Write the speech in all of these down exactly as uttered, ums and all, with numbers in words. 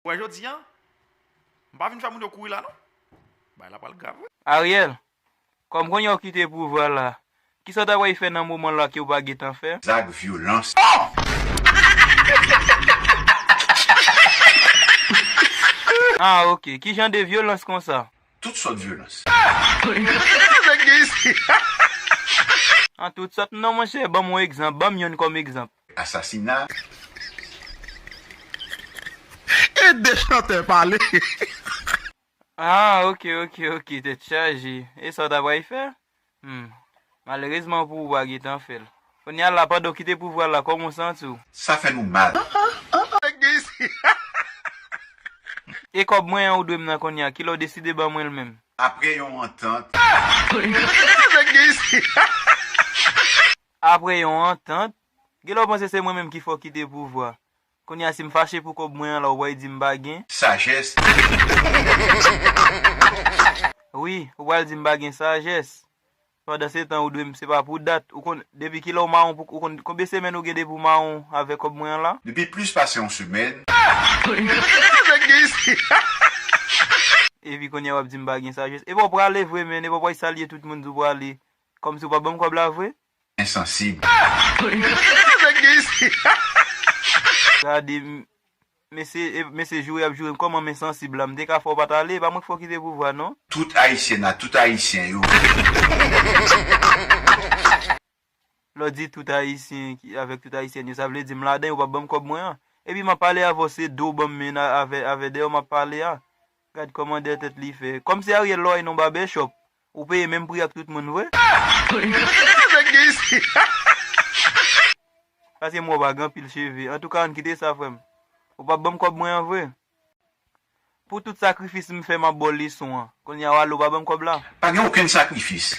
Wè jodi a, m pa vin fè moun yo kouri la non. Bagay la pral grav wi. Ariel, kòm kounye a w kite pouvwa la, kisa w ta pral fè nan moman la ke w pa gentan fè? Zak vyolans. Ah, ok. Ki jan de vyolans konsa? Tout sòt vyolans. An tout sòt non, monchè, ban m yon egzanp, ban m yonn kòm egzanp. Asasina. E de chantè pale. Ah, ok, ok, ok, tèt chaje. E sa w ta pral fè? Hmm. Malerezman pou ou, w pa gentan fè l. Kounye a la, pandan w kite pouvwa la, kòman w santi w? Sa fè nou mal. E kòb mwen an ou dwe m nan kounye a, kilè w deside ban mwen l menm? Apre yon antant. Apre yon antant? Genlè w panse se mwen menm ki fè w kite pouvwa. Kounye a, si m fache pou kòb mwen an la, ou pral di m pa gen? Sajès. Wi, ou pral di m pa gen sajès. Pandan se tan, ou dwe m, se pa pou dat. Ou konn, depi kilè w mawon pou, ou konn, konbyen semèn ou gen depi w mawon avèk kòb mwen an la? Depi plis pase yon semèn. Epi kounye a, w ap di m pa gen sajès. Epa w prale vre, men, epa w pral salye tout moun di w prale. Kòmsi w pa ban m kòb la vre? Ensansib. Gade, m-, mesye, e, mesye joure ap joure m, kòman m ensansib la? M te ka fè w pa t ale, e pa mwen k fè w kite pouvwa non. Tout Ayisyen ak tout Ayisyen yo. Lè w di tout Ayisyen ki, avèk tout Ayisyèn yo, sa vle di m ladan yo p ap ban m kòb mwen an. Epi m ap pale avè w, se do w ban m men a, avè, avè dèyè w m ap pale a. Gad kòman dèyè tèt li fè. Kòmsi Ariel lè w al nan yon babèchòp, ou peye menm pri ak tout moun vre? Paske m wè w pa gen anpil cheve. Antouka, ann kite sa, frè m. Ou p ap ban m kòb mwen an vre? Pou tout sakrifis m fè, m ap ba w leson an. Kounye a, w ale, w pa ban m kòb la? Pa gen okenn sakrifis.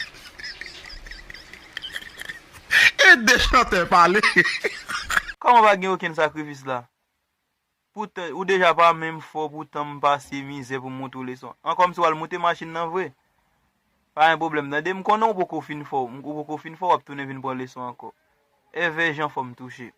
E de chantè pale. Kòman pa gen okenn sakrifis la? Poutan, ou deja pa menm fò, poutan m pase mizè pou m montre w leson. An kòmsi w al moute machin nan vre. Pa gen pwoblèm, tande, m konnen ou poko fin fò, ou poko fin fò, w ap tounen vin pran leson ankò. Èvè jan fò m touche.